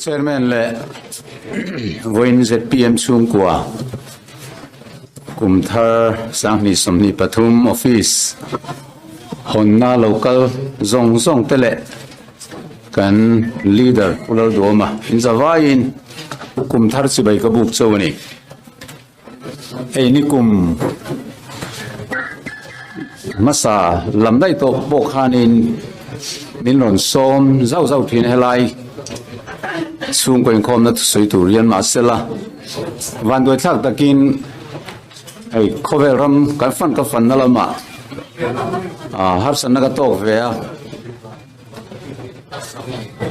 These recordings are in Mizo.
Chairman leh vawiin zpm chhungkua kum thar 2023 office hawnna lo kal zawng zawng te leh kan leader Pu Lalduhawma inzavaiin kum thar chibai ka buk chauh a ni. Hei nikum hmasa lam daih tawh pawh khanin min rawn sawm zauh zauh thin helai chhungkaw inkhawmna thusawi tur hian mahsela vanduai thlak takin hei khawvel ram kan fan ka fanna lamah ah harsatna ka tawk ve a.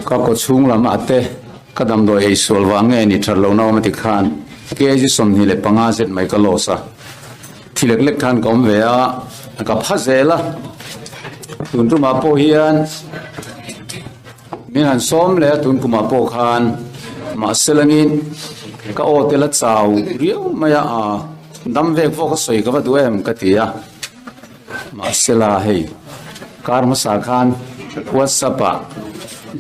Ka kaw chhung lam ah te ka damdawi ei sual vang nge ni that lo na awm a ti khan kg 25 zet mai ka loss a, thi lek lek khan ka awm ve a, ka pha zel a, tun tumah pawh hian min han sawm leh a tun kumah pawh khan mahse langin ka aw te la chau riau mai a, aa dam vek vawk a sawi ka va duh em ka ti a. Mahse la hei kar hmasa khan WhatsApp ah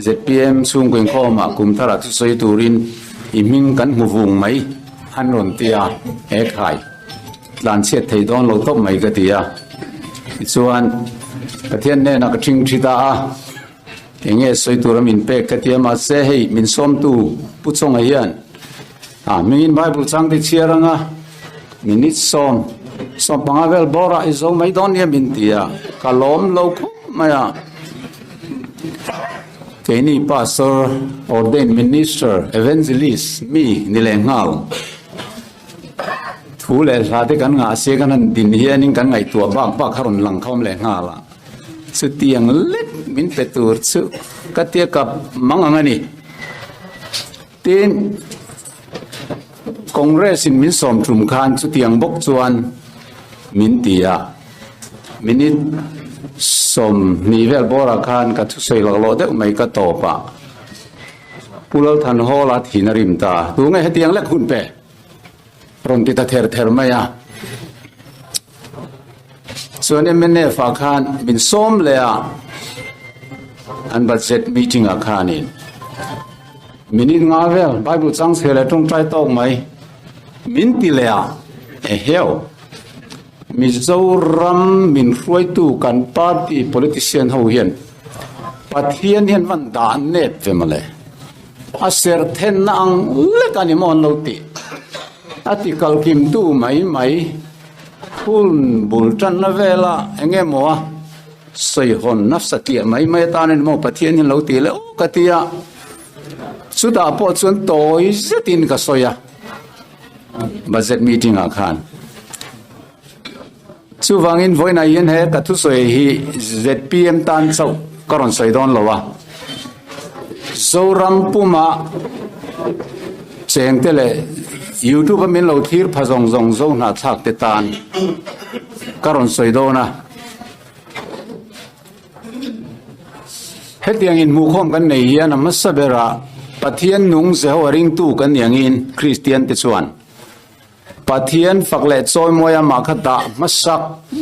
zpm chhungkaw inkhawm ah kum thar ah thusawi turin i hming kan hmu vung mai an rawn ti a, he khai tlan chhiat thei dawn lo tawp mai ka ti a. Tichuan Pathian hnenah ka thing thi ta a, eng nge sawi tura min pek ka ti a, mahse hei min sawmtu Pu Chawnga hian A hmingin Bible chang te chhiar anga minute 10, 15 vel bawrah i zo mai dawn nia min ti a, ka lawm lo khawp mai a. Keini pastor, ordained minister, evangelist mi ni leh nghal thu leh hla te kan ngah sia kan han din hianin kan ngaihtuah bak bak kha rawn lang khawm leh nghal a. Chutiang lek min pe tur chu ka tia kap mang ang a ni. Tin, Congress in min sawm tum khan chutiang bawk chuan min ti a, minute 20 vel bawrah khan ka thusawi laklawh deuh mai ka tawp a, Pu Lalthanhawla thin a rim ta, tu nge hetiang lek hun pe? Rawn ti ta ther ther mai a. Chuan mnf ah khan min sawm leh a, an budget meeting ah khanin minute nga vel Bible chang chhe leh tawngtai tawk mai min ti leh a, eheu Mizoram min hruaitu kan party politician ho hian Pathian hian van dah nep ve mawle. A ser thenna ang lek a ni maw an lo tih. A ti kalkimtu mai mai phun bul tanna vela eng emaw a sawihawn nasa tliah mai mai atan a ni maw Pathian hian lo ti leh aw ka ti a. Chutah pawh chuan tawi zetin ka sawi a budget meeting ah khan. Chuvangin vawiinah hian he ka thusawi hi zpm tan chauh ka rawn sawi dawn lo a, Zoram puma chengte leh YouTube a min lo thlir pha zawng zawng zo hnahthlak te tan ka rawn sawi dawn a. Hetiang inhmuhkhawm kan nei hian a hmasa berah Pathian nung Jehovah ringtu kan ni angin Kristian te chuan Pathian fak leh chawimawi amah kha dah hmasak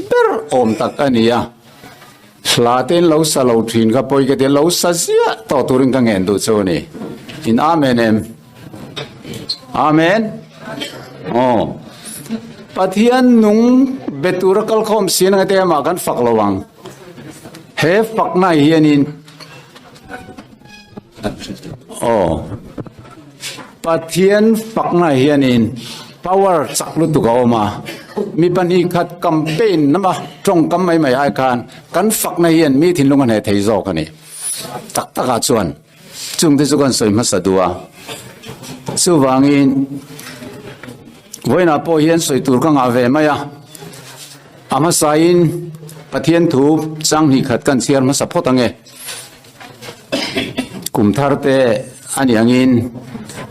ber awm tak a ni a, hla te in lo sa lo thin kha pawi ka ti a, lo sa ziah tawh turin ka ngen duh chu a ni. In Amen em? Amen? Aw. Pathian nung be tura kalkhawm si nanga te amah kan fak lo ang. He fakna hianin Aw. Pathian fakna hianin power chak lutuk a awm a, mi pahnih khat campaign lama tawngkam mai mai ai khan kan fakna hian mi thinlung a hneh thei zawk a ni. Tak takah chuan chungte chu kan sawi hmasa duh a, chuvangin vawiinah pawh hian sawi tur ka ngah ve mai a, a hmasain Pathian thu changhnih khat kan chhiar hmasa phawt ang e. Kum thar te a ni angin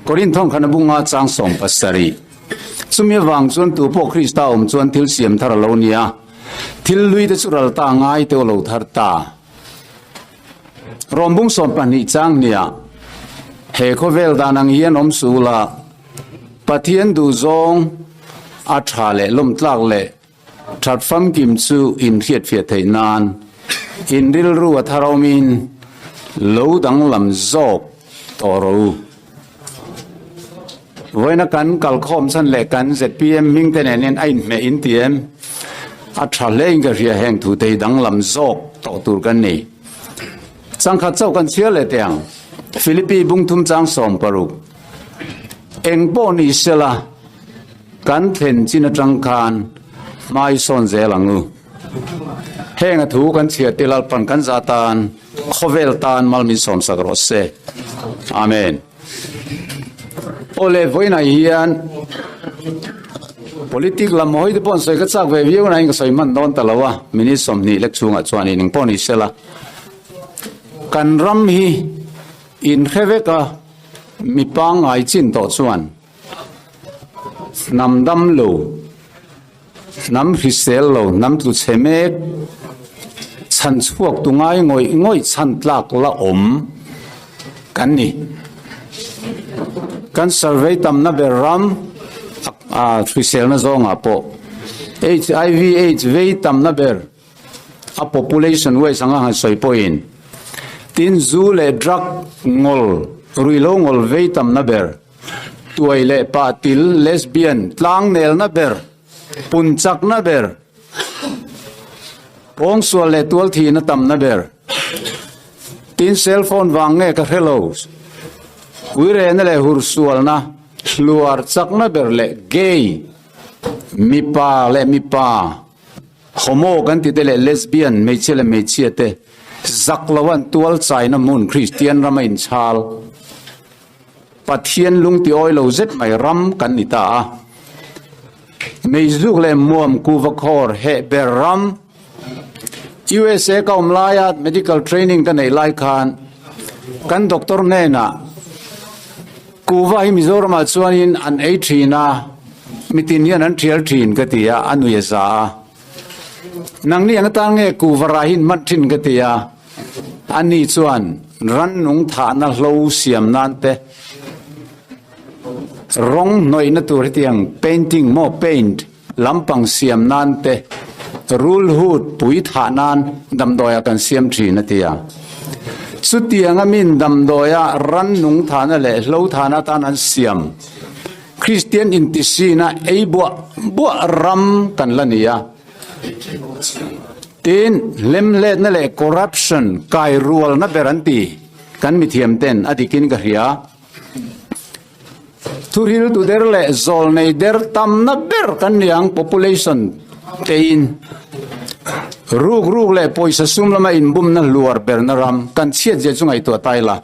Korinth thawng khan a bunga chang 17. Chumi avang chuan tu pawh Krista awm chuan thil siam thar a lo ni a, thil hlui te chu ral ta ngai te lo thar ta. Rawm bung 12 chang hniah he khawvel dan ang hian awm suh la, Pathian duh zawng a tha leh lawm tlak leh That famkim chu inhriatfiah theih nan in rilru a thar awmin lo danglam zawk tawh rawh u. Vawiina kan kalkhawm chhan leh kan zpm hming te nen hian a inhmeh in ti em? A tha hle in ka hria heng thu te hi danglam zawk tawh tur kan ni. Changkhat chauh kan chhiar leh teh ang. Philippi bungthum chang 60. Eng pawh ni sela kan thlen chin atang khan hmai sawn zel ang u. Heng a thu kan chhiar te Lalpan kan zah tan khawvel tan mal min sawmsak rawh se. Amen. Awle vawiinah hian politic lam hawi te pawh an sawi ka chak ve viau nain ka sawi hman dawn ta lo a, minute 20 lek chhungah chuan in engpawh ni sela kan ram hi in hre vek a, mi pangngai chin tawh chuan hnam dam lo, hnam hrisel lo, hnam tlu chhe mek, chhan chhuak tu ngai ngawih ngawih chhan tlak la awm kan ni. Kan survey tamna ber ram a hriselna zawngah pawh HIV AIDS vei tamna ber a population wise anga han sawi pawhin tin zu leh drug ngawl ruihhlo ngawl vei tamna ber Tuai leh pahtil, lesbian, tlangnelna ber, pun chakna ber, pawngsual leh tualthihna tamna ber. Tin cell phone vang nge ka hre lo, uirehna leh hursualna, hluar chakna ber leh gay, mipa leh mipa, homo kan tite leh lesbian, hmeichhia leh hmeichhia te zak loan tual chaina hmun Kristian rama inchhal. Pathian lung ti awi lo zet mai ram kan ni ta a. Meizuk leh muam kuva khawr heh ber ram. USA ka awm laia medical training ka neih lai khan kan doctor hnenah kuva hi Mizoramah chuanin an ei thin a, mitin hian an thial thin ka ti a, a nui a za a. Nangni ang atan nge kuva rah hi in hman thin ka ti a. Ani chuan rannung thahna hlo siam nan te, rawng hnawihna tur hetiang painting maw paint lampang siam nan te, rulhut pui thah nan damdawiah kan siam thin a ti a. Chutianga min damdawia rannung thahna leh hlo thahna atan an siam Kristian intisina ei buah buah ram kan la ni a. Tin, hlemhletna leh corruption kai rualna ber an ti kan mithiam ten a dikin ka hria. Thuhriltu der leh zawlnei der tamna ber kan ni ang population tein. Ruk ruk leh pawisa sum lama inbumna hluar berna ram kan chhiat zia chu ngaihtuah ta ila.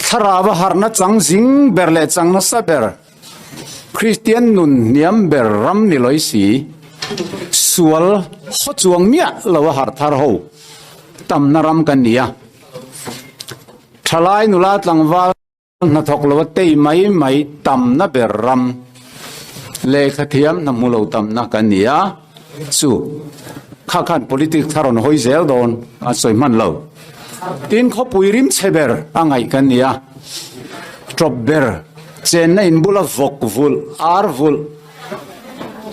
Thlarau a harhna chang zing ber leh chang nasa ber. Kristian nun hniam ber ram ni lawi si, sual haw chuang miah lo a harh thar ho tamna ram kan ni a. Thalai nula tlangval hnathawk lo a tei mai mai tamna ber ram, lehkha thiam hna hmu lo tamna kan ni a. Chu kha khan politics a rawn hawi zel dawn a sawi hman lo. Tin khawpui rim chhe ber a ngaih kan ni a, tawp ber chenna in bula vawk vulh, ar vulh,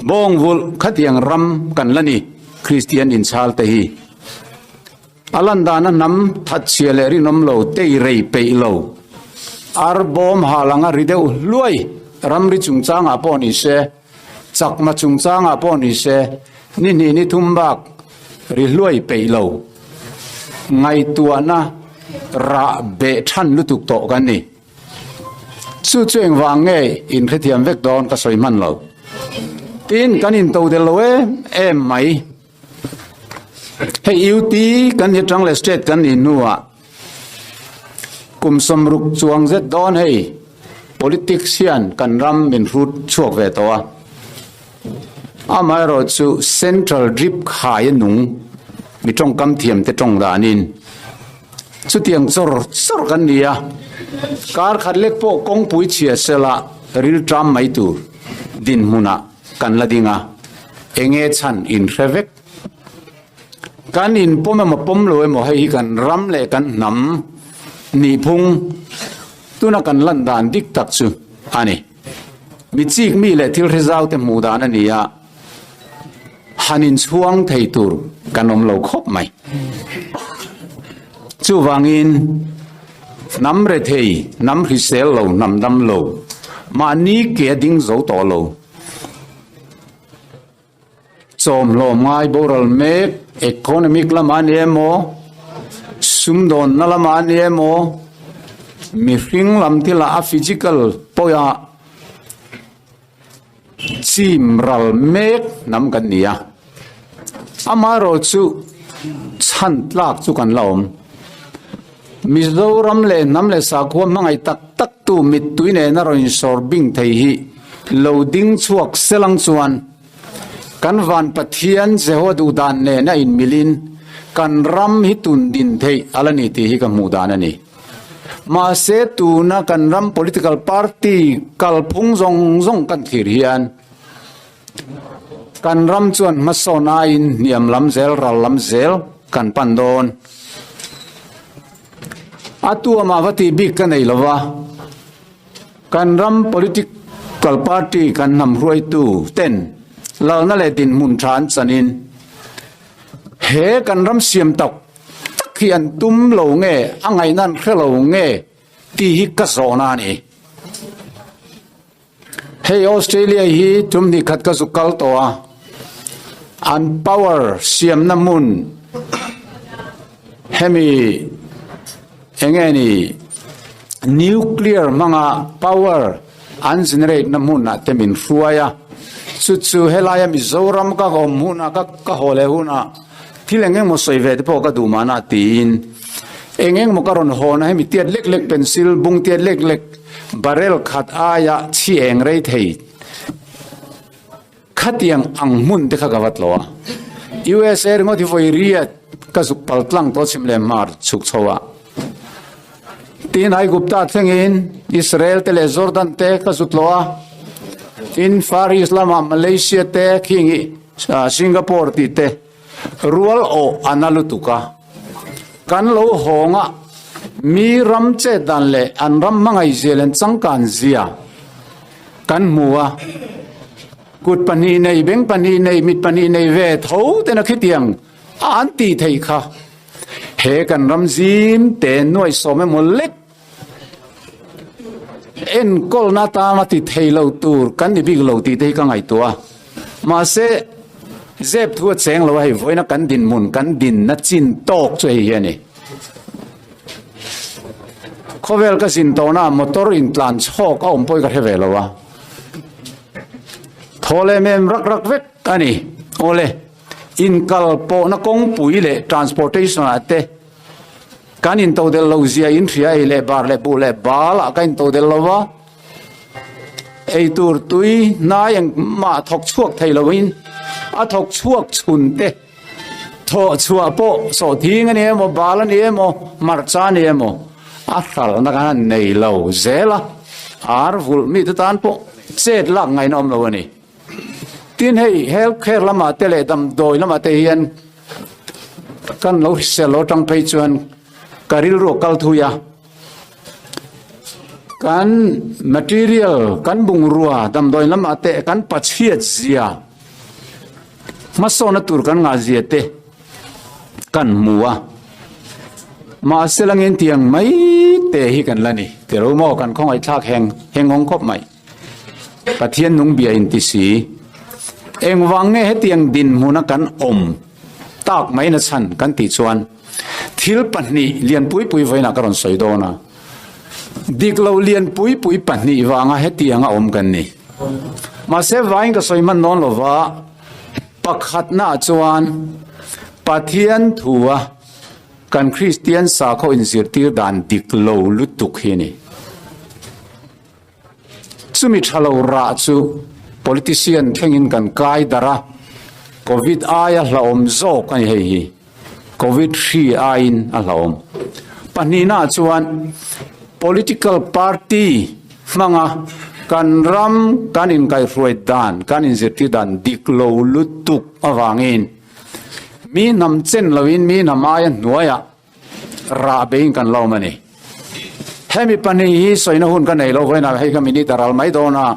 bawng vulh khatiang ram kan la ni Kristian inchhal te hi. A lan dana hnam thatchhia leh rinawm lo tei rei peih lo, ar bawm hal anga ri deuh hluai ramri chungchangah pawh ni se, Chakma chungchangah pawh ni se, ni hnih ni thum bak ri hluai peih lo. Ngaihtuahna rah beh than lutuk tawh kan ni. Chu chu engvang nge in hrethiam vek dawn ka sawi hman lo. Tin, kan intodel lo em em mai. Hei UT kan ni tang leh state kan nih hnuah kum 60 chuang zet dawn hei politics hian kan ram min hrut chhuak ve tawh a. Amaherawh chu central drip khai a nung mi tawngkam thiam te tawng danin chutiang chawr chawr kan ni a. Kar khat lek pawh kawngpui chhia sela rilṭam mai tur dinhmunah kan la ding a, enge chhan in hre vek. Kan in pawm emaw pawm lo emaw hei hi kan ram leh kan hnam nihphung tuna kan lan dan dik tak chu a ni. Mi chik mi leh thil hre zau te hmuh dan a ni a, han inchhuang thei tur kan awm lo khawp mai. Chuvangin hnam rethei, hnam hrisel lo, hnam dam lo. Mahni ke a ding zo tawh lo. Chawmhlawm ngai boral mek, economic lamah a ni emaw, sumdawnna lamah a ni emaw, mihring lam thilah a physical pawha chim ral mek hnam kan ni a. Amaherawhchu chhan tlak chu kan la awm. Mizoram leh hnam leh sakhua hmangaih tak tak tu mittui nena rawn insawr bing thei hi lo ding chhuak selang chuan kan van Pathian Jehovah duhdan nena inmilin kan ram hi tun din theih a la ni tih hi ka hmuh dan a ni. Mahse tuna kan ram political party kalphung zawng zawng kan thlir hian Kan ram chuan hmasawn aiin hniam lam zel, ral lam zel kan pan dawn. A tuamah va tih bik ka nei lo va, kan ram political party kan hnam hruaitu ten lalna leh dinhmun tha an chanin he kan ram siam tak tak hi an tum lo nge, a ngaihna an hre lo nge tih hi ka zawhna a ni. Hei Australia hi tum hnih khat ka zuk kal tawh a, an power siamna hmun hemi enge ni nuclear hmanga power an generate na hmun ah te min hruai a, chu chu helaia Mizoram ka awm hunah ka ka haw leh hunah thil eng eng maw sawi ve te pawh ka duh mahna tiin eng eng maw ka rawn hawn a hemi tiat lek lek pencil bung tiat lek lek Barrel khat aia chhi eng rei thei khatiang ang hmun te kha ka va tlawh a. USA ringawt hi vawi riat ka zuk pal tlang tawh chhim leh hmar chhuk chho a. Tin Aigupta thlengin Israel te leh Jordan te ka zu tlawh a. Tin Far East lamah Malaysia te khing hi Singapore tih te Rual awh a na lutuk a, kan lo hawng a, mi ram chet dan leh an ram hmangaihzia leh an changkan zia kan hmu a, kut pahnih nei, beng pahnih nei, mit pahnih nei ve tho ten a khitiang a an tih theih kha he kan ram zim te nuaihsawm emaw lek enkawlna atana ti thei lo tur kan ni bik lo tih te hi ka ngaihtuah a, mahse zep thu a cheng lo a hei vawiina kan dinhmun kan dinna chin tawk chu hei hi a ni. Khawvel ka zin tawhna motor intlan chhawk a awm pawh hi ka hre ve lo a, thaw lem em rak rak vek a ni. Awle, inkal pawhna kawngpui leh transportation ah te Kan intodelh lo zia in hria ei leh bar leh buh leh bal ah ka intodelh lo va, ei tur tui hnai engmah thawk chhuak thei lo in a thawk chhuak chhun te thawh chhuah pawh sawhthing a ni emaw bal a ni emaw hmarcha a ni emaw a hralhna khan an nei lo zel a, ar vulh mite tan pawh chet lak ngaihna awm lo a ni. Tin hei health care lamah te leh damdawi lamah te hian kan lo hrisel lo tang phei chuan ka rilru a kal thui a, kan material kan bungrua damdawi lamah te kan pachhiat zia hmasawna tur kan ngah zia te kan hmu a, mahse langin tiang mai te hi kan la ni tiro maw kan khawngaihthlak heng heng awng khawp mai. Pathian nung bia in ti si. Engvang nge hetiang dinhmuna kan awm tak mai na chhan kan tih chuan thil pahnih lianpui pui vawiinah ka rawn sawi dawn a. Dik lo lianpui pui pahnih vanga hetianga awm kan ni. Mahse vawiin ka sawi hman dawn lova pakhatnaah chuan Pathian thua kan Kristian sakhaw inzirtir dan dik lo lutuk hi a ni. Chumi tha lo rah chu politician thlengin kan kai darh a, Covid aia hlauhawm zawk a ni hei hi, Covid hri aiin a hlauhawm. Pahnihnaah chuan political party hmanga kan ram kan inkaihhruai dan, kan inzirtir dan dik lo lutuk avangin mi hnam chen loin mi hnam aia hnuaiah Rah beiin kan lawm a ni. Hemi pahnih hi sawina hun ka nei lo vawiinah hei ka minute a ral mai dawn a,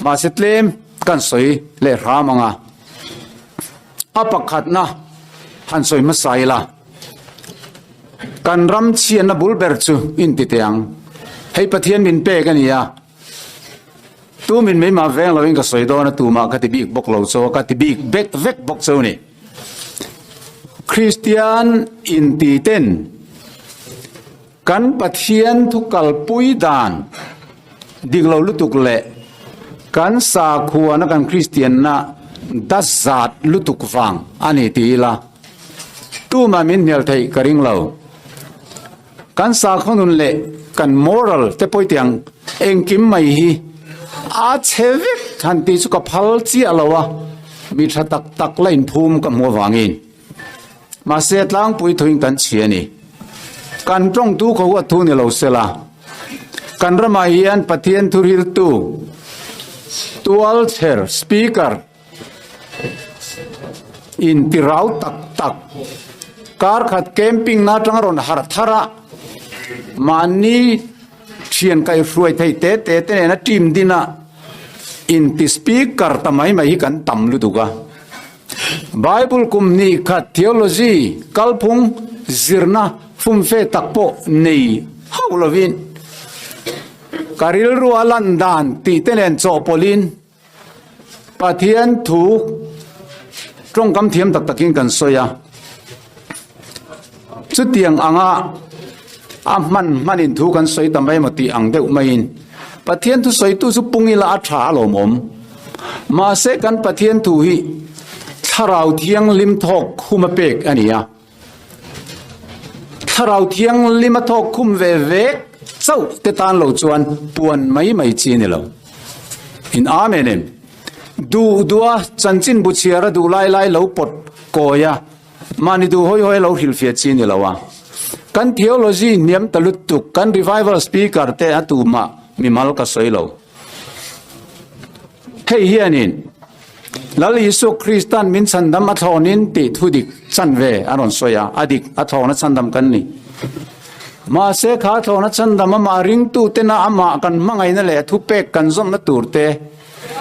mahse tlem kan sawi leh hram ang a. A pakhatna han sawi hmasa ila, kan ram chhiatna bul ber chu inti teh ang. Hei Pathian min pek a ni a. Tumin meimah veng loin ka sawi dawn a, tumah ka ti bik bawk lo chaw a, ka ti bik vek vek bawk cheu ni. Kristian inti ten kan Pathian thu kalpui dan dik lo lutuk leh kan sakhuana kan Kristianna dazat lutuk vang a ni ti ila tumah min hnial theih ka ring lo. Kan sakhaw nun leh kan moral te pawh tiang engkim mai hi a chhe vek han tih chu ka phal chiah lo a, mi tha tak tak la inphum ka hmuh avangin. Mahse tlangpui thuin kan chhi a ni. Kan tawngtu khaw huat thu ni lo sela, kan ramah hian Pathian thuhriltu tualchher speaker intirau tak tak kar khat camping na atanga rawn harh thar a, mahni thian kaihhruai thei te te te nena team din a inti speaker ta mai mai hi kan tam lutuk a. Bible kum hnih khat theology kalphung zirna fumfe tak pawh nei hauh lovin ka rilru a lan dan tih te nen chawhpawlhin Pathian thu tawngkam thiam tak takin kan sawi a. Chutiang anga a hman hmanin thu kan sawi ta mai emaw tih ang deuh maiin Pathian thu sawitu chu pung ila a tha alawmawm. Mahse kan Pathian thu hi Thlarau Thianghlim thawk khum a pek a ni a. Thlarau Thianghlim a thawk khum ve vek chauh te tan lo chuan puan mai mai chi a ni lo. In Amen em? Duh duh a chanchin bu chhiar a duh lai lai lo pawt kawi a, mahni duh hawi hawi a lo hrilhfiah chi a ni lo a. Kan theology hniam ta lutuk, kan revival speaker te a tumah mimal ka sawi lo. Hei hianin Lal Isua Kristan min chhandam a thlawnin tih thu dik chanve a rawn sawi a, a dik a thlawn a chhandam kan ni. Mahse kha thlawn a chhandam amah ringtutena amah kan hmangaihna leh thupek kan zawmna tur te,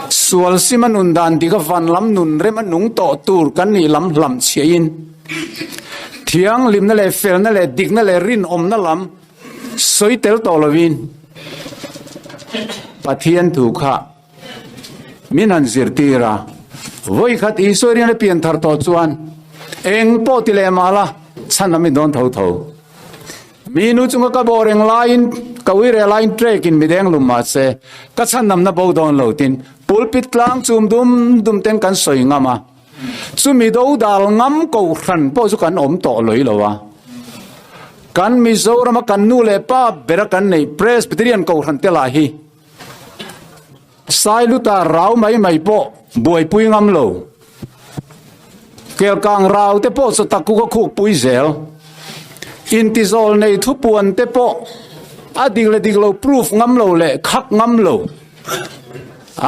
sual sima nun dan dik a van lam nun rem a nung tawh tur kan nih lam hlam chhiahin, thianghlimna leh felna leh dikna leh rinawmna lam sawi tel tawh lovin Pathian thu kha min han zirtir a. Vawi khat Isua rian a pian thar tawh chuan eng pawh ti leh mah la chhan lam in dawn tho tho. Mi nu chunga ka bawh reng laiin ka ui reh laiin trek in mideng lum mah se ka chhan namna bo dawn lo tin pulpit tlang chum dum dum ten kan sawi ngam a. Chumi dodal ngam kohhran pawh chu kan awm tawh loi lo a. Kan Mizorama kan nu leh pa bera kan neih Presbyterian kohhran te lah hi Sailuta rau mai mai pawh buaipui ngam lo. Kelkang rau te pawh chu takuk a khukpui zel. Intizawl nei thupuan te pawh a dik leh dik lo proof ngam lo leh khak ngam lo.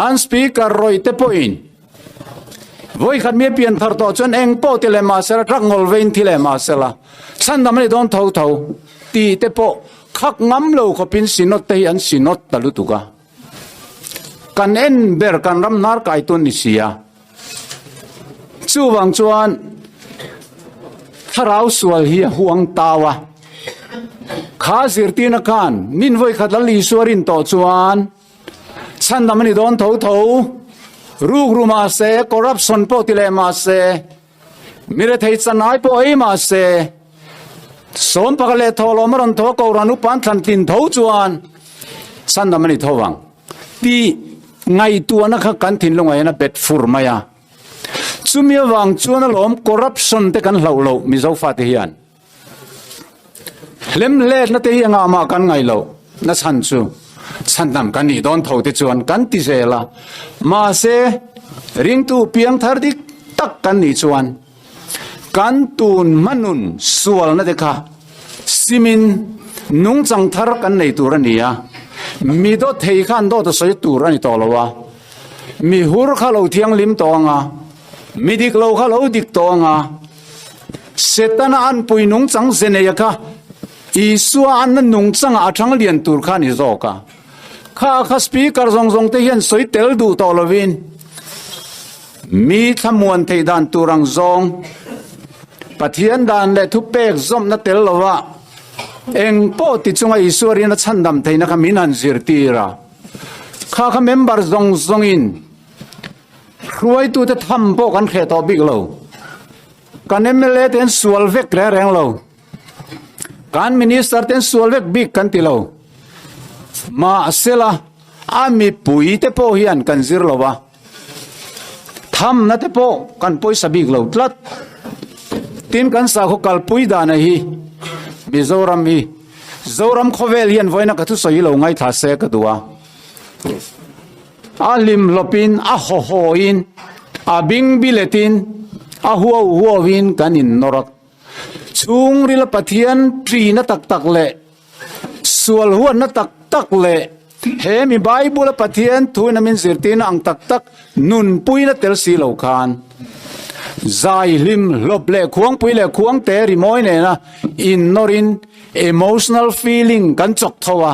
An speaker rawih te pawhin Vawi khat mi a pian thar tawh chuan eng pawh ti leh mah sela, truck ngawl vein thi leh mah sela, chhandam a ni dawn tho tho tih te pawh khak ngam lo khawpin synod te hi an synod ta lutuk a. Kan en ber kan ram hnar kai tun ni si a. Chuvang chuan thlarau sual hi a huang tau a. Kha zirtirna khan min vawi khat Lal Isua rin tawh chuan Chhandam a ni dawn tho tho. Rukru mah se, corruption pawh ti leh mah se, mi rethei chanai pawh ei mah se, sawmpaka leh thawhlawm a rawn thaw Kohhran upa an thlan tlin tho chuan chhandam a ni tho vang tih ngaihtuahna kha kan thinlungah hian a bet fur mai a. Chumi avang chuan alawm corruption te kan hlauh loh Mizo fate hian. Hlemhletna te hi engah mah kan ngaih loh na chhan chu chhandam kan nih dawn tho te chuan kan ti zel a, mahse ringtu piang thar dik tak kan nih chuan kan tun hmanun sualna te kha simin nungchang thar kan nei tur a ni a, mi dawt thei khan dawt a sawi tur a ni tawh lo a, mi hur kha lo thianghlim tawh ang a, mi dik lo kha lo dik tawh ang a. Setana an pui nungchang ze neia kha Isua anna nungchangah a thang lian tur kha a ni zawk a. Kha kha speaker zawng zawng te hian sawi tel duh tawh lovin mi thlamuan theih dan tur ang zawng Pathian dan leh thupek zawmna tel lova eng pawh ti chunga Isua rian a chhandam theihna kha min han zirtir a. Kha kha member zawng zawngin hruaitute tham pawh kan hreh tawh bik lo. Kan mla te an sual vek reng reng lo. Kan minister te an sual vek bik kan ti lo. Mahsela a mipui te pawh hian kan zir lo a. Thamna te pawh kan pawisa bik lo tlat. Tin kan sakhaw kalpui dana hi Mizoram hi Zoram khawvel hian vawiina ka thusawi hi lo ngaithla se ka duh a. A hlimhlawpin, a hawhawin, a bingbiletin, a huau huauin kan innawr a. Chhungrila Pathian ṭihna tak tak leh sual huatna tak tak leh he mi Bible-a Pathian thuin a min zirtirna ang tak tak nunpuina tel si lo khan zai hlim hlawp leh khuangpui leh khuangte rimawi nena innawrin emotional feeling kan chawk tho a,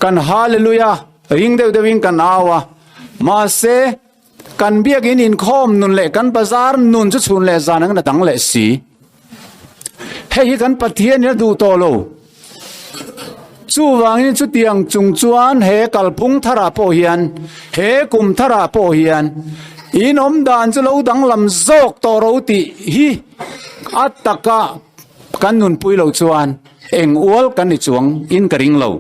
kan hallelujah ring deuh deuhin kan au a, mahse Kan biakin inkhawm nun leh kan bazar nun chu chhun leh zan angin a dang leh si. Hei hi kan Pathian in a duh tawh lo. Chuvangin chutiang chung chuan he kalphung tharah pawh hian, he kum tharah pawh hian in awm dan chu lo danglam zawk tawh ro tih hi a taka kan nunpui lo chuan eng ual kan ni chuang in ka ring lo.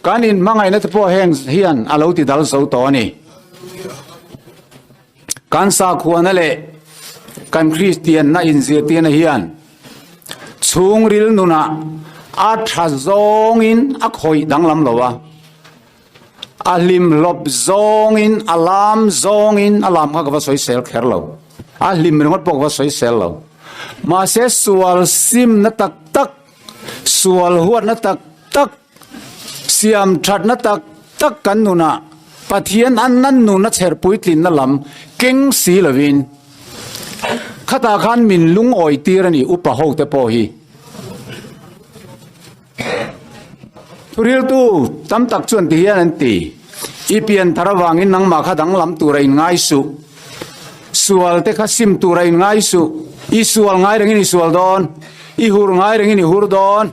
Kan in hmangaihna te pawh heng hian a lo ti dal zo tawh a ni. Kan sakhuana leh kan Kristianna inzirtirna hian chhungril nunah a tha zawngin a khawih danglam lo a, a hlimhlawp zawngin a lam zawngin a lam kha ka va sawisel kher lo, a hlim ringawt pawh ka va sawisel lo. Mahse sual simna tak tak, sual huatna tak tak, siam thatna tak tak kan nunah Pathian an nan nuna chher puitlinna lam keng si lovin khatah khan min lungawi tir a ni upa ho te pawh hi. Thuriltu tam tak chuan ti hian an ti, I pian thar avangin nangmah kha danglam tura inngai suh. Sual te kha sim tura inngai suh. I sual ngai rengin i sual dawn. I hur ngai rengin i hur dawn.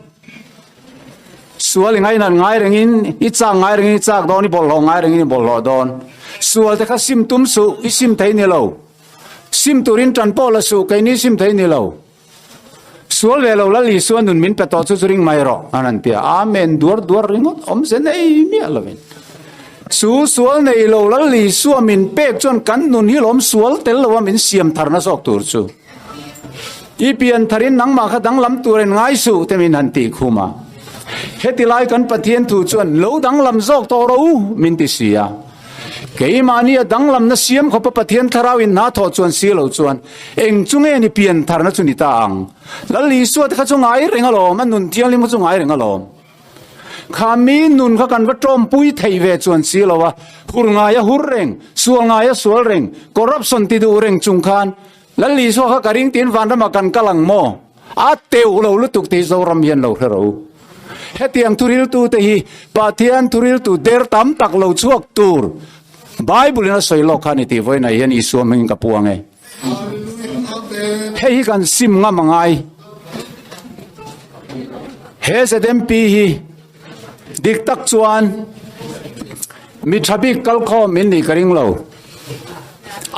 Sual i ngainat ngai rengin i chak ngai rengin i chak dawn, i bawlhhlawh ngai rengin i bawlhhlawh dawn. Sual te kha sim tum suh, i sim thei ni lo. Sim turin tan pawh la suh, keini sim thei ni lo. Sual ve lo Lal Isua nun min pe tawh chu chu ring mai rawh an han ti a, Amen duar duar ringawt awm ze nei miah lovin. Chu sual nei lo Lal Isua min pek chuan kan nun hi lawm sual tel lo a min siam tharna zawk tur chu. I pian tharin nangmah kha danglam tur en ngai suh te min han tih khum a. Heti lai kan Pathian thu chuan lo danglam zawk tawh rawh u min ti si a. Keimahni a danglamna siam khawpa Pathian Thlarau in hna thawh chuan si lo chuan eng chu nge ni pian tharna chu ni ta ang? Lal Isua te kha chu ngai reng alawm, a nun thianghlim kha chu ngai reng alawm. Kha mi nun kha kan va tawmpui thei ve chuan si lo a, hur ngai a hur reng, sual ngai a sual reng, corruption ti duh reng chung khan Lal Isua kha ka ring tiin vanramah kan kal ang maw? A teuh lo lutuk tih Zoram hian lo hre ro. Hetiang thuriltute hi Pathian thuriltu der tam tak lo chhuak tur Bible in a sawi lawk kha a ni tih vawiinah hian Isua hmingin ka puang e. Hei hi kan sim ngam a ngai. He ZMP hi dik tak chuan mi tha bik kalkhawm in nih ka ring lo.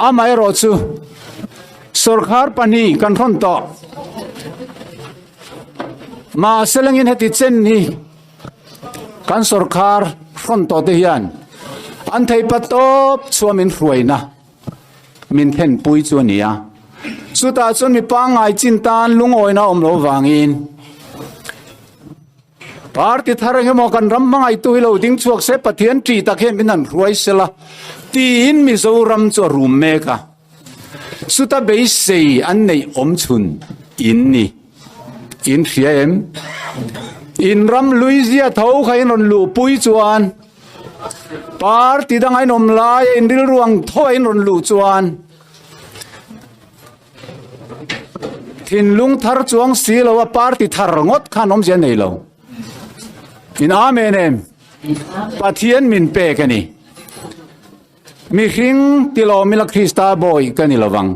Amaherawhchu Sorkar pahnih kan rawn tawh. Mahse langin heti chen hi kan sorkar rawn tawh te hian an thei pa tawp chua min hruaina min thlenpui chu a ni a. Chutah chuan mi pangngai chin tan lungawina awm lo vangin Party thar engemaw kan ram hmangaihtu hi lo ding chhuak se Pathian ṭih tak hian min han hruai sela tiin Mizoram chu a rum mek a. Chuta beisei an neih awm chhun in ni. In hria em? In ram Luizia tho kha in rawn luhpui chuan party danga in awm laia in rilru ang tho a in rawn luh chuan Thinlung thar chuang si lo a party thar ngawt khan awmzia nei lo. In amen em? Pathian min pek a ni. Mihring tilawm ila Krista bawi ka ni lovang.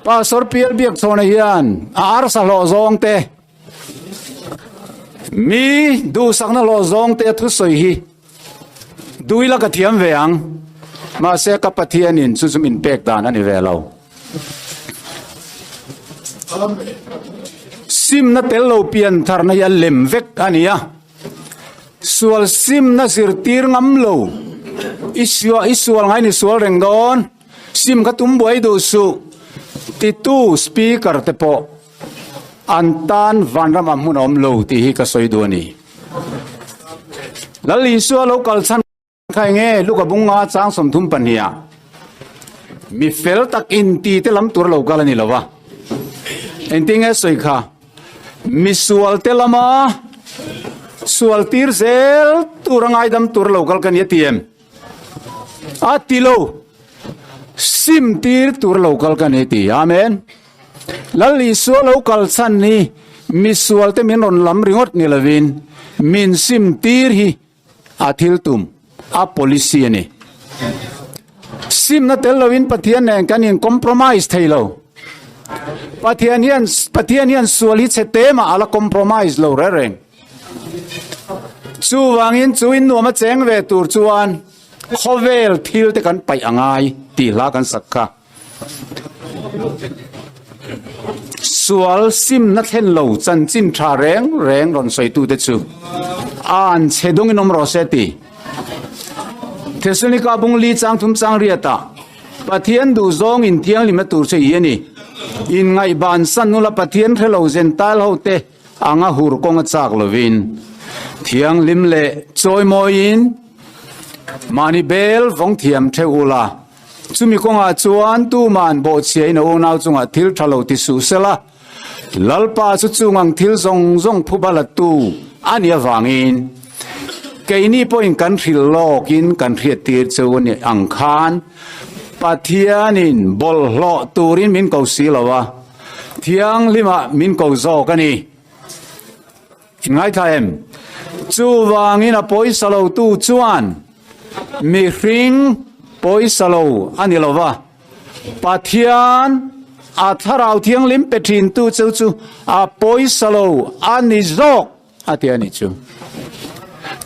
Pastor Pial Biakchhawna hian a arsa hlawh zawng te. Mi duhsakna hlawh zawng te a thusawi hi duh ila ka thiam ve ang, mahse ka Pathianin chu chu min pek dan a ni ve lo. Simna tel lo pian tharna hi a lem vek a ni a, sual simna zirtir ngam lo, i sual i sual ngai ni sual reng dawn, sim kha tum buai duh suh titu speaker te pawh An tan vanram ah hmun a awm lo tih hi ka sawi duh a ni. Lal Isua lo kal chhan kha eng nge? Luka bunga chang 32 ah mi fel tak in ti te lam tur a lo kal a ni lo va. Engtin nge sawi kha? Mi sual te lama sual tir zel tur a ngaidam tur a lo kal ka ni a ti em? A ti lo. Sim tir tur a lo kal ka ni a ti. Amen. Lal Isua lo kal chhan hi misual te min rawn lam ringawt ni lovin min sim tir hi a thil tum, a policy a ni. Simna tel lovin Pathian nen kan in compromise thei lo. Pathian hian Pathian hian sual hi chhe te mah a la compromise lo reng reng. Chuvangin chu in nuam a cheng ve tur chuan khawvel thil te kan paih a ngai tih hla kan sak kha. Sual simna thlen lo chanchin tha reng reng rawn sawitute chu an chhe dungin awm rawh se ti. Thesalonika bung li chang thum chang riatah Pathian duhzawng in thianghlimna tur che i a ni. Inngaihban san nula Pathian hre lo Gentile hote anga hur kawng a chak lovin thianghlim leh chawimawiin mahni bel vawng thiam theuh ula. Chumi kawngah chuan tuman bawhchhiain a unau chungah thil tha lo ti suh sela, Lalpa chu chung ang thil zawng zawng phuba latu a nih avangin keini pawhin kan hrilh lawkin kan hriattir chu a nih ang khan Pathianin bawlhhlawh turin min ko si lo a, Thianghlimah min ko zawk a ni. Ngaithla em? Chuvangin a pawisa lotu chuan mihring pawisa lo a ni lo va, Pathian a Thlarau Thianghlim pe thintu chu chu a pawisa lo a ni zawk a ti a ni chu.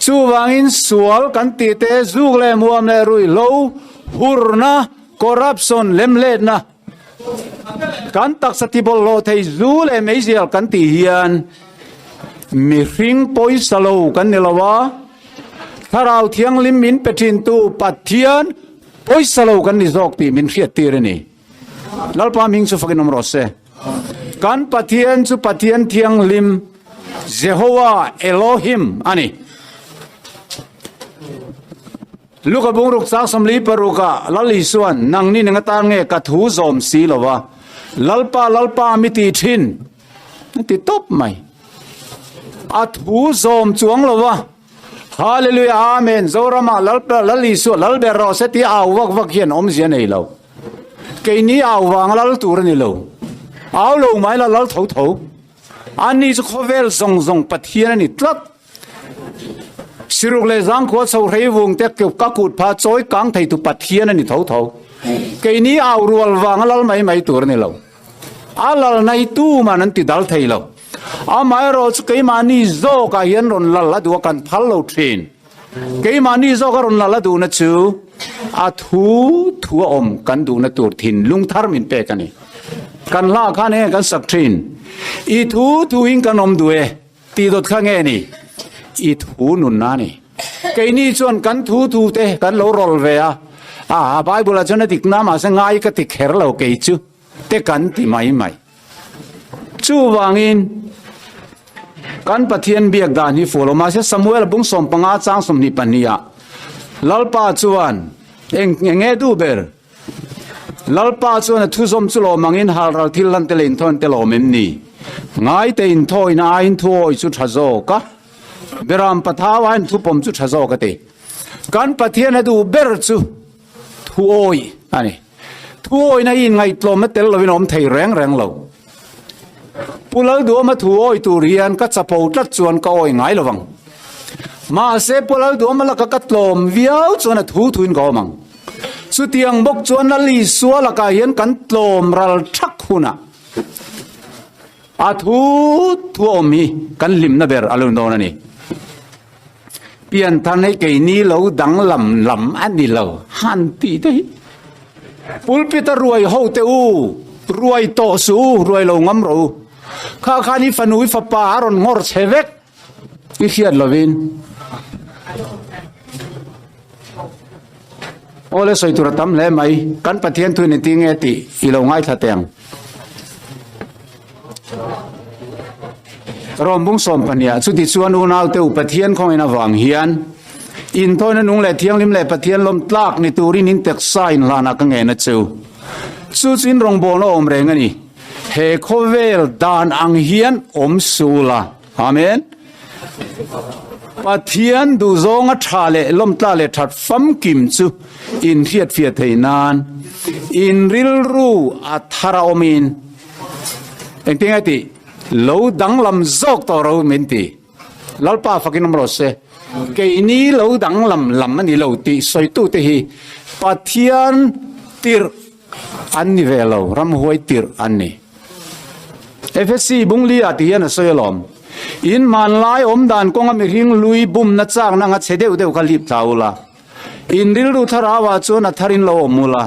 Chuvangin sual kan tih te, zuk leh muam leh ruihhlo, hurna, corruption, lemletna, Kan taksa tibawlhhlawh thei zu leh meizial kan tih hian mihring pawisa lo kan ni lo a, Thlarau Thianghlim min pe thintu Pathian pawisa lo kan ni zawk tih min hriattir a ni. Lalpa hming chu fakin awm rawh se. Kan Pathian chu Pathian Thianghlim, Jehovah Elohim a ni. Luka bungruk chang 46 ah Lal Isuan, Nangni nang atan nge ka thu zawm si lo va, Lalpa, Lalpa mi ti thin, a ti tawp mai. A thu zawm chuang lo va, Hallelujah, Amen, Zorama Lalpa, Lal Isua, Lal ber rawh se tia au vak vak hian awmzia nei lo. Keini au vang lal tur a ni lo. Au lo mai la lal tho tho. Ani chu khawvel zawng zawng Pathian a ni tlat. Siruk leh zangkhua chho hrei vung te ka kut pha chawi kang thei tu Pathian a ni tho tho. Keini au rual vang a lal mai mai tur a ni lo. A lal nai tu man an ti dal thei lo. Amaherawh chu keimahni zawkah hian rawn lal a duh a kan phal lo thin. Keimahni zawka rawn lal a duhna chu a thu thu a awm kan duhna tur thinlung thar min pek a ni. Kan hla khan enge kan sak thin? I thu thuin kan awm duh e tih dawt kha nge ni? I thu nunna a ni. Keini chuan kan thu thu te kan lo rawl ve a, a Bible ah chuan a dik na mahse ngai ka ti kher lo kei chu te kan ti mai mai. Chuvangin, kan Pathian biak dan hi fuh lo. Mahse, Samuel bung 15 chang 22 ah Lalpa chuan eng enge duh ber? Lalpa chuan a thuzawm chu lawm angin halral thil hlan te leh inthawn te lawm em ni? Ngaite inthawina aiin thuawi chu tha zawk a, Beram pathau aiin thupawm chu tha zawk a ti. Kan Pathian a duh ber chu Thuawi a ni. Thuawina hi inngaihtlawmna tel lovin a awm thei reng reng lo. Pu Lalduama thuawi tur hian ka chapo tlat chuan ka awi ngai lovang. Mahse Pu Lalduama laka ka tlawm viau chuan a thu thuin ka awm ang. Chutiang bawk chuan Lal Isua lakah hian kan tlawm ral thak hunah. A thu thu a awm hi kan hlimna ber a lo ni dawn a ni. Pianthar hi keini lo danglam lam a ni lo han tih te hi. Pulpit a ruai ho te u, ruai tawh suh u, ruai lo ngam rawh u. Kha khan i fanu i fapa a rawn nghawr chhe vek i hriat lovin. Awle sawi tur a tam hle mai, kan Pathian thuin engtin nge tih i lo ngaithla teh ang. Rawmbung sawmpahniah chuti chuan unaute u Pathian khawngin avang hian inthawina nung leh thianghlim leh Pathian lawm tlak ni turin in taksa inhlanah ka ngen a cheu. Chu chu in rawngbawlna awm reng a ni. He khawvel dan ang hian awm suh la. Amen. Pathian duhzawnga tha leh lawmtla leh that famkim chu inhriatfiah theih nan in rilru a thar a awmin engtin nge tih lo danglam zawk tawh ro min ti. Lalpa fakin awm rawh se. Keini lo danglam lam a ni lo tih sawitute hi Pathian tirh An ni ve lo, ramhuai tirh an ni. Efesi bungli ah ti hian a sawi alawm. In hmanlai awmdan kawnga mihring lui bumna chakna anga chhe deuh deuh kha lip thla ula. In rilru thlarau ah chuan a thar in lo awm ula.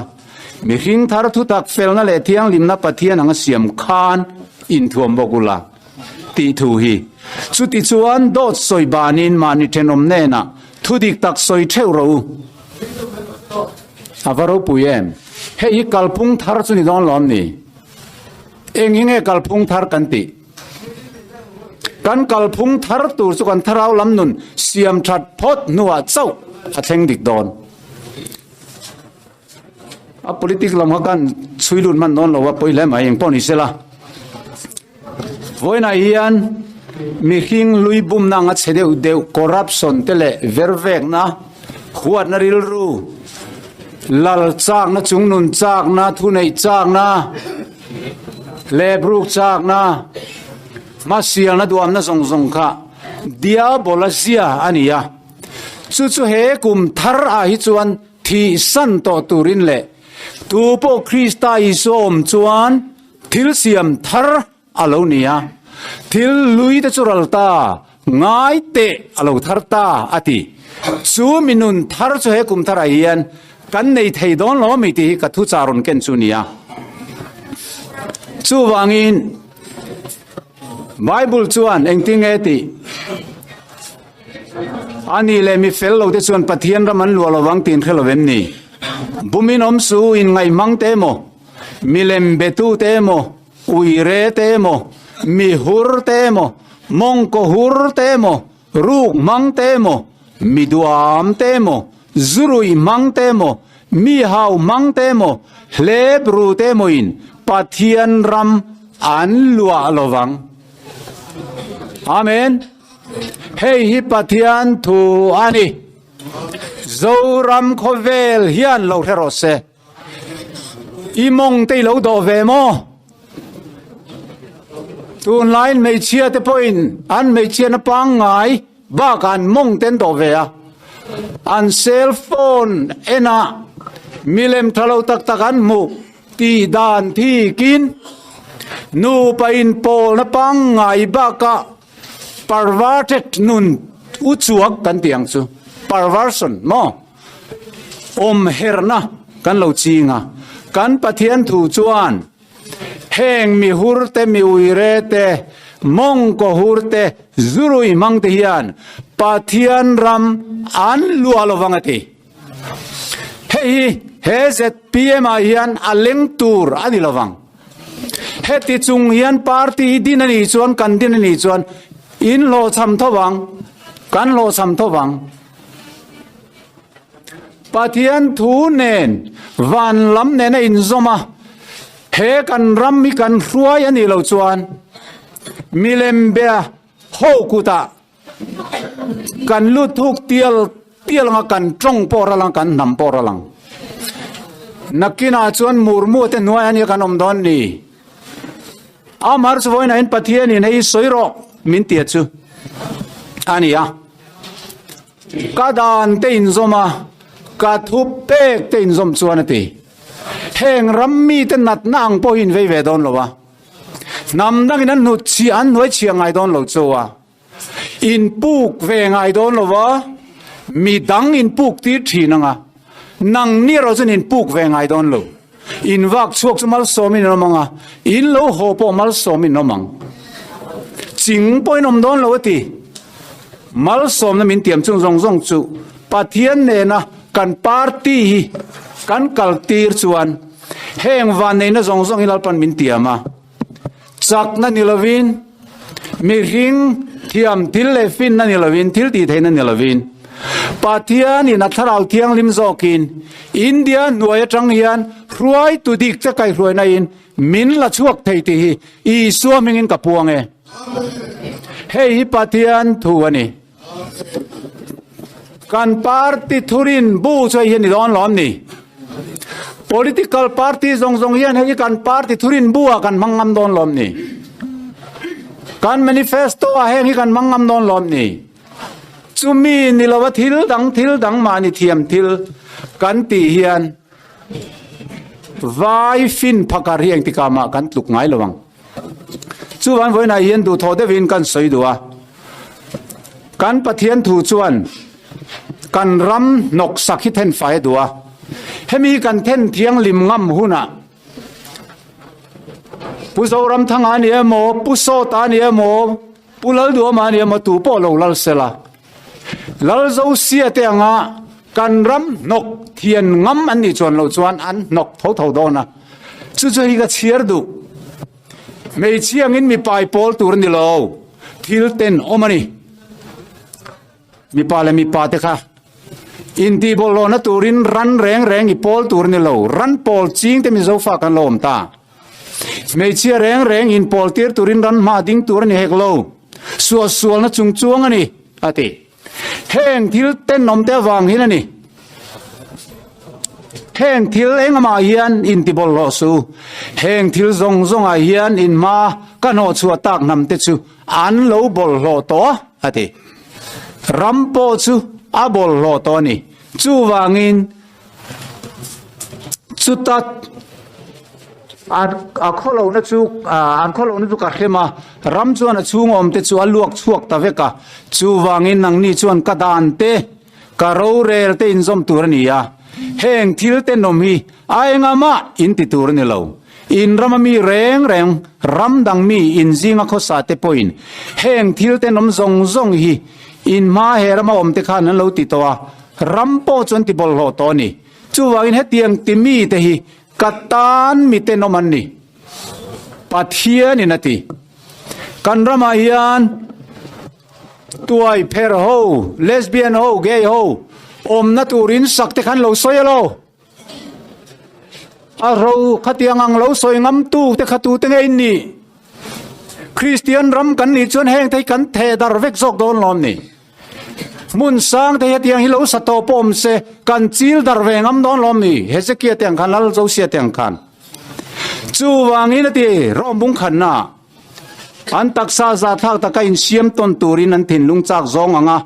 Mihring thar thutak felna leh thianghlimna Pathian anga siam khan inthuam bawk ula tih thu hi. Chuti chuan dawt sawi banin mahni thenawm hnenah thudik tak sawi theuh rawh u. A va ropui em? Hei hi kalphung thar chu ni dawn lawm ni? Eng hi nge kalphung thar kan tih? Kan kalphung thar tur chu kan thlarau lam nun siam that phawt hnuah chauh a thleng dik dawn. A politic lam kha kan chhui lut hman dawn lo a pawi hle mai eng pawh ni sela. Vawiinah hian mihring lui bumna anga chhe deuh deuh corruption te leh vervekna, huatna rilru, lal chakna, chungnun chakna, thuneih chakna, lebruk chakna, hmasialna duamna zawng zawng kha diabola zia a ni a. Chu chu he kum thar ah hi chuan thihsan tawh turin leh tu pawh Krista Isua awm chuan Thil siam thar a lo ni a, thil lui te chu ral ta, ngai teh a lo thar ta a ti. Chu mi nun thar chu he kum tharah hian kan nei thei dawn lo ami tih hi ka thuchah rawn ken chu ni a. Chuvangin Bible chuan engtin nge tih? A nih leh mi fel lo te chuan Pathian ram an luah lovang tih an hre lo vem ni? Bumin awm su inngaihmang te emaw? Milem betute emaw, uire te emaw, mi hur te emaw, mawngkaw hur te emaw, ruk hmang te emaw, mi duam te emaw, zuruih hmang te emaw, mi hau hmang te emaw, hlep ru te emawin Pathian ram an luah lo vang. Amen. Hei hi Pathian thu a ni. Zoram khawvel hian lo hre rawh se. I mawng te i lo dawh ve maw? Tunlaiin hmeichhia te pawhin an hmeichhiatna pangngai bakah an mawng te an dawh ve a. An cell phone enah milem tha lo tak tak an hmuh tih dan thikin nupa inpawlna pangngai bakah perverted nun uchuak kan tih ang chu, perversion maw? Awm herna kan lo ching a, kan Pathian thu chuan heng mi hur te, mi uire te, mawngkaw hur te, zurui hmang te hian Pathian ram an luah lo vang a ti. Hei hi he zpm ah hian a leng tur a ni lo vang. Heti chung hian party hi din a nih chuan kan din a nih chuan in hlawhchham tho vang, kan hlawhchham tho vang. Pathian thu nen van lam nen a inzawm a, he kan ram hi kan hruai a nih loh chuan milem bia ho kutah kan lut thuk tial tial anga kan tawng pawh ral ang, kan hnam pawh ral ang. Nakinah chuan murmu te hnuai a nia kan awm dawn ni. Amar chu vawiinah Pathianin hei sawi rawh min tia chu a ni a. Ka dan te inzawm a, ka thu pek te inzawm chuan a ti. Heng ram mite natna ang pawh hi in vei ve dawn lo a. Hnam dangin an hnut chhiah an hnuai chhiah ngai dawn lo chu a. In puk ve ngai dawn lo va, mi dang in puk tir thin ang a, nang ni erawh chuan in puk ve ngai dawn lo. In vak chhuak chu malsawmin in awm ang a, in lo haw pawh malsawmin in awm ang. Ching pawhin awm dawn lo a ti. Malsawmna min tiam chung zawng zawng chu Pathian nena kan party hi kan kal tir chuan heng vanneihna zawng zawng hi Lalpan min tiam a. Chakna ni lovin, mihring thiam thil leh finna ni lovin, thil tih theihna ni lovin, Pathianin a Thlarau Thianghlim zawkin India hnuai atang hian hruaitu dik che kaihhruaina in min la chhuak thei tih hi Isua hmingin ka puang e. Hei hi Pathian thu a ni. Kan party thurin bu chu hei hi a ni dawn lawm ni? Political party zawng zawng hian hei hi kan party thurin bu ah kan hmang ngam dawn lawm ni? Kan manifesto ah heng hi kan hmang ngam dawn lawm ni? Chumi ni lova thil dang thil dang mahni thiam thil kan tih hian vai fin phakar hi engtikah mah kan tluk ngai lo ang. Chuvan vawiinah hian duhthawh deuhin kan sawi duh a, kan Pathian thu chuan kan ram hnawksak hi then fai a duh a, hemi kan then thianghlim ngam hunah Pu Zoramthanga a ni emaw, Pu Sawta a ni emaw, Pu Lalduama a ni emaw tu pawh lo lal sela, Lalzosia te anga kan ram hnawk thian ngam an nih chuan loh chuan an hnawk tho tho dawn a, chu chu hi ka chhiar duh. Hmeichhia angin mipa i pawl tur a ni lo, thil ten awm a ni. Mipa leh mipa te kha intihbawlhlawhna turin ran reng reng i pawl tur a ni lo, ran pawl ching te Mizo fa kan lo awm ta. Hmeichhia reng reng inpawl tir turin ran hma ding tur a ni hek lo, suahsualna chung chuang a ni, a ti. Heng thil tenawm te avang hian a ni. Heng thil engmah hian intibawlhhlawh suh. Heng thil zawng zawngah hian in hma ka hnawhchhuah tak hnam te chu an lo bawlhhlawh tawh a ti. Ram pawh chu a bawlhhlawh tawh a ni. Chuvangin Chuta a khawlohna chu an khawlohna chu ka hrem a, ram chuan a chhung awmte chu a luak chhuak ta vek a, chuvangin nangni chuan ka dan te, ka rorel te inzawm tur a ni a, heng thil tenawm hi a engahmah in ti tur a ni lo. In rama mi reng reng, ram dang mi in zinga khawsa te pawhin heng thil tenawm zawng zawng hi in hma he rama awmte khan an lo ti tawh a, Ram pawh chuan ti bawlhhlawh tawh a ni. Chuvangin hetiang ti mite hi ka tan mi tenawm an ni. Pathianin a ti. Kan ramah hian tuai pher ho, lesbian ho, gay ho awmna turin sak te khan lo sawi a lo. A ro khatiang ang lo sawi ngamtu te kha tute nge in nih? Kristian ram kan nih chuan heng te hi kan theh dar vek zawk dawn lawm ni? Hmun sang te hetiang hi lo sa tawh pawh awm se, kan chil dar ve ngam dawn lawm ni? Hezekia te ang khan, Lal Josia te ang khan. Chuvangin a ti, Rom bung khanna an taksa zathlak taka insiam tawn turin an thinlung chak zawng ang a,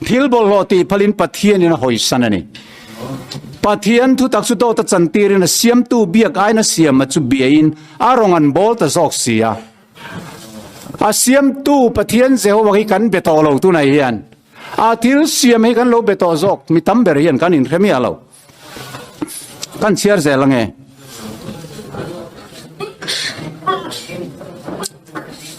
thil bawlhhlawh tih phalin Pathianin a hawisan a ni. Pathian thutak chu dawt a chantirin a siamtu biak aiin a siam a chu biain a rawn an bawl ta zawk si a. A siamtu Pathian Jehovah hi kan be tawh lo tunah hian. A thil siam hi kan lo be tawh zawk, mi tam ber hian kan inhre miah lo. Kan chhiar zel ange.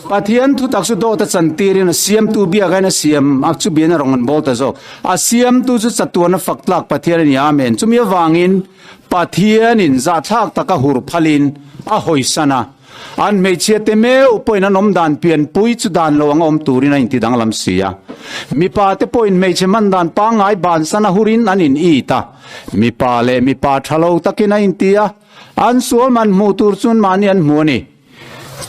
Pathian thutak chu dawt a chantirin a siamtu biakain a siam a chu bian a rawn an bawl ta zawk. A siamtu chu chatuan a fak tlak Pathian a ni. Amen. Chumi avangin Pathianin zahthlak taka hur phalin a hawisan a. An hmeichhia te meuh pawhin an awm dan pianpui chu dan lo anga awm turin a inti danglam si a. Mipa te pawhin hmeichhe hman dan pangngai bansan a hurin an in it a. Mipa leh mipa tha lo takin a inti a, an sual man hmuh tur chuan mahni an hmu a ni.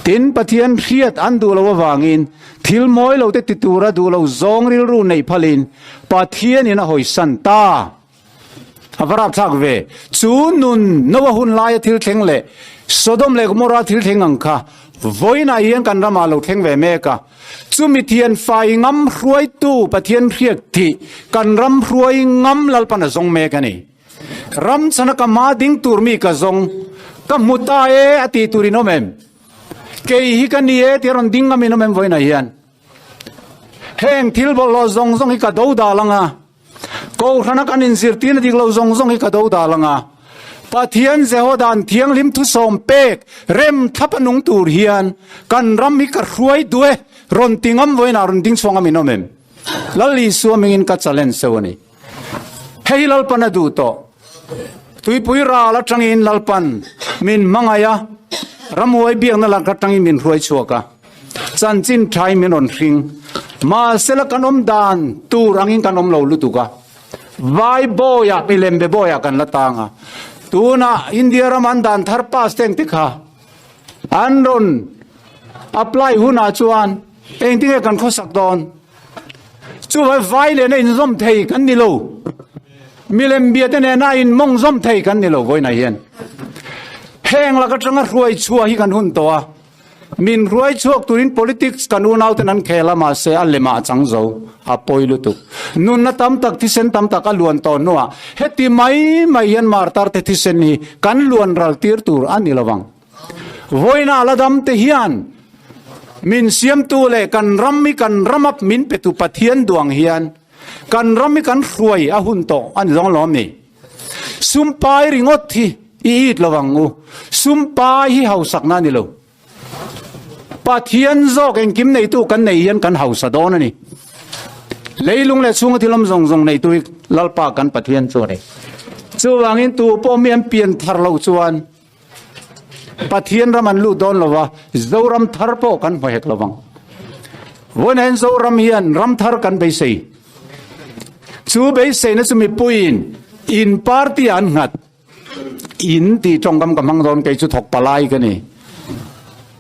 Tin, Pathian hriat an duh lo avangin thil mawi lo te ti tura duh lo zawng rilru neih phalin Pathianin a hawisan ta. A va rapthlak ve. Chu nun Noah hun laia thil thleng leh Sodom leh Gomorrah thil thleng ang kha vawiinah hian kan ramah lo thleng ve mek a. Chumi thian fai ngam hruaitu Pathian hriat thih kan ram hruai ngam Lalpan a zawng mek a ni. Ram chhana ka hma ding tur mi ka zawng ka hmu ta e a tih tur in awm em? Kei hi ka ni e tia rawn ding ngamin awm em vawiinah hian. Heng thil bawlhhlawh zawng zawng hi ka do dal ang a, Kohhrana kan inzirtirna dik lo zawng zawng hi ka do dal ang a, Pathian Jehodan thianghlim thusawm pek rem thlap a nung tur hian kan ram hi ka hruai duh e rawn ti ngam vawiinah rawn ding chhuang ngamin awm em? Lal Isua mingin ka challenge seuh a ni. Hei hi Lalpan a duh tawh. Tuipui ral atangin Lalpan min hmangaih a, ramhuai biakna lak atangin min hruai chhuak a, chanchin thain min rawn hring. Mahsela kan awm dan tur angin kan awm lo lutuk a, vai bawiah milembe bawiah kan la tang a. Tunah India ram an dan thar pass te engti kha an rawn apply hunah chuan engtinge kan khawsak dawn? Chuvai vai lehna inzawm thei kan ni lo. Milem biate nena inmawng zawm thei kan ni lo vawiinah hian. Heng lak atanga hruai chhuah hi kan hun tawh a. Min hruai chhuak turin politics kan unauten an khel a mahse a lemah a chang zo, a pawi lutuk. Nunna tam tak, thisen tam tak a luan tawh hnuah heti mai mai hian martar te thisen hi kan luan ral tir tur a ni lovang. Vawiinah la dam te hian min siamtu leh kan ram hi kan rama min petu Pathian duang hian kan ram hi kan hruai a hun tawh a ni zawng lawm ni. Sumpai ringawt hi i it lo ang u. Sumpai hi hausakna a ni lo. Pathian zawk engkim neitu kan nei hian kan hausa dawn a ni. Leilung leh chhunga thil awm zawng zawng neitu hi Lalpa kan Pathian chu a ni. Chuvangin tu pawh mi an pian thar lo chuan Pathian ram an lut dawn lo va, Zoram thar pawh kan hmu hek lo vang. Vawiinah hian Zoram hian ram thar kan beisei. Chu beiseina chu mipuiin in party ah an nghat. In tih tawngkam ka hmang dawn kei chu thawk palai ka ni.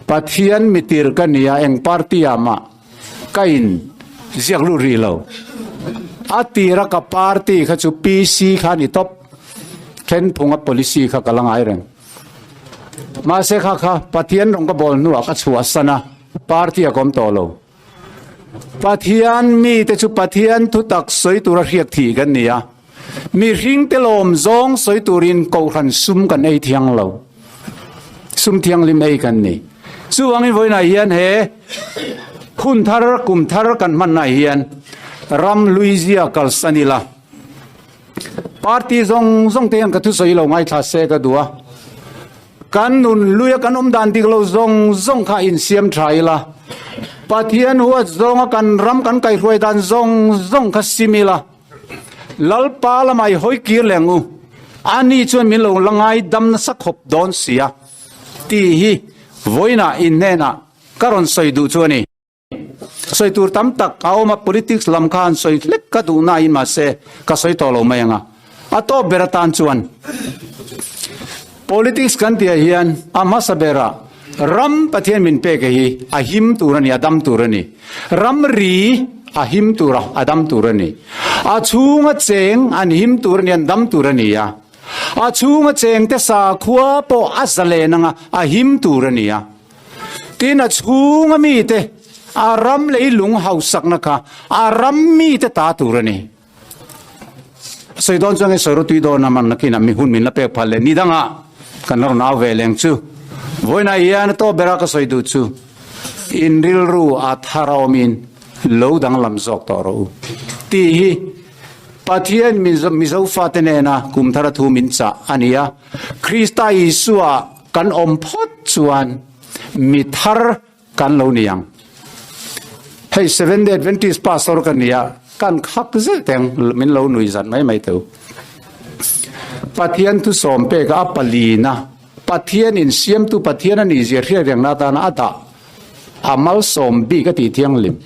Pathian mitir ka ni a, eng party ah mah ka in ziak lut rih lo. A tira ka party kha chu PC kha a ni tawp. Thenphunga policy kha ka la ngai reng. Mahse kha kha Pathian rawng ka bawl hnuah ka chhuah san a, party a kawm tawh lo. Pathian mite chu Pathian thutak sawi tura hriak thih kan ni a, mihring te lawm zawng sawi turin kohhran sum kan ei thiang lo. Sum thianghlim ei kan ni. Chuvangin vawiinah hian he hun thar, kum thar kan hmannaah hian ram Louisia kalsan ila, Party zawng zawng te hian ka thusawi lo ngaithla se ka duh a, kan nun luia kan awm dan dik lo zawng zawng kha insiam tha ila, Pathian huat zawnga kan ram kan kaihruai dan zawng zawng kha sim ila, Lalpa lamah i hawi kir leh ang u, ani chuan min lo la ngaidam nasa khawp dawn sia tih hi vawiinah inhnenah ka rawn sawi duh chu a ni. Sawi tur tam tak a awm a, politics lam kha han sawi hlek ka duh nain mahse ka sawi tawh lo mai ang a. A tawp ber atan chuan politics kan tihah hian a hmasa berah ram Pathian min pek hi a him tur a ni, a dam tur a ni. Ram ri a him tur a, a dam tur a ni. A chhunga cheng an him tur a ni, an dam tur a ni a. A chhunga chengte sakhua pawh a zalen ang a, a him tur a ni a. Tin, a chhunga mite, a ram leilung hausakna kha a ram mite ta tur a ni. Sawi dawn chuan sawi rotui dawn a man nakin a mi hun min la pek phal leh ni dangah kan la rawn au ve leng chu. Vawiinah hian a tawp bera ka sawi duh chu in rilru a thar a awmin lo danglam zawk tawh rawh u tih hi Pathian Mizo fate nena kum thara thu min chah a ni a. Krista Isua Kan awm phawt chuan mi thar kan lo ni ang. Hei Seventh Day Adventist pastor ka nia, kan khak zet eng min lo nui zat mai mai teu. Pathian thu sawm pek a palina Pathian in siamtu Pathian a nih zia hriat rengna atana a dah a malsawm bik a tih thianghlim.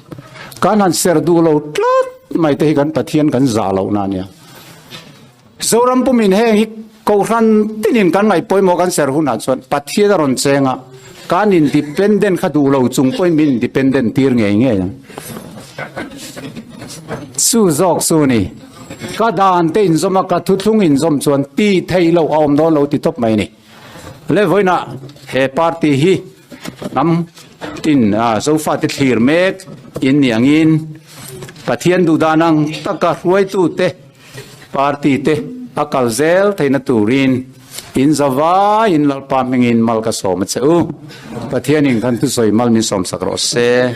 Kan han ser duh lo tlat mai te hi kan Pathian kan zah lohna a nia. Zoram pumin heng hi Kohhran tinin kan ngaih pawimawh kan ser hunah chuan Pathian a rawn cheng a, kan independent kha duh lo chung pawhin min independent tir ngei ngei ang. Chu zawk chu ni. Ka dan te inzawm a, ka thuthlung inzawm chuan ti theih loh a awm dawn lo ti tawp mai ni. Le vawiinah he party hi hnam tin Zofate thlir mek in ni angin Pathian duhdan ang taka hruaitute, Party te a kal zel theihna turin. In zavaiin Lalpa hmingin mal ka sawm a che u. Pathianin kan thusawi mal min sawmsak rawh se.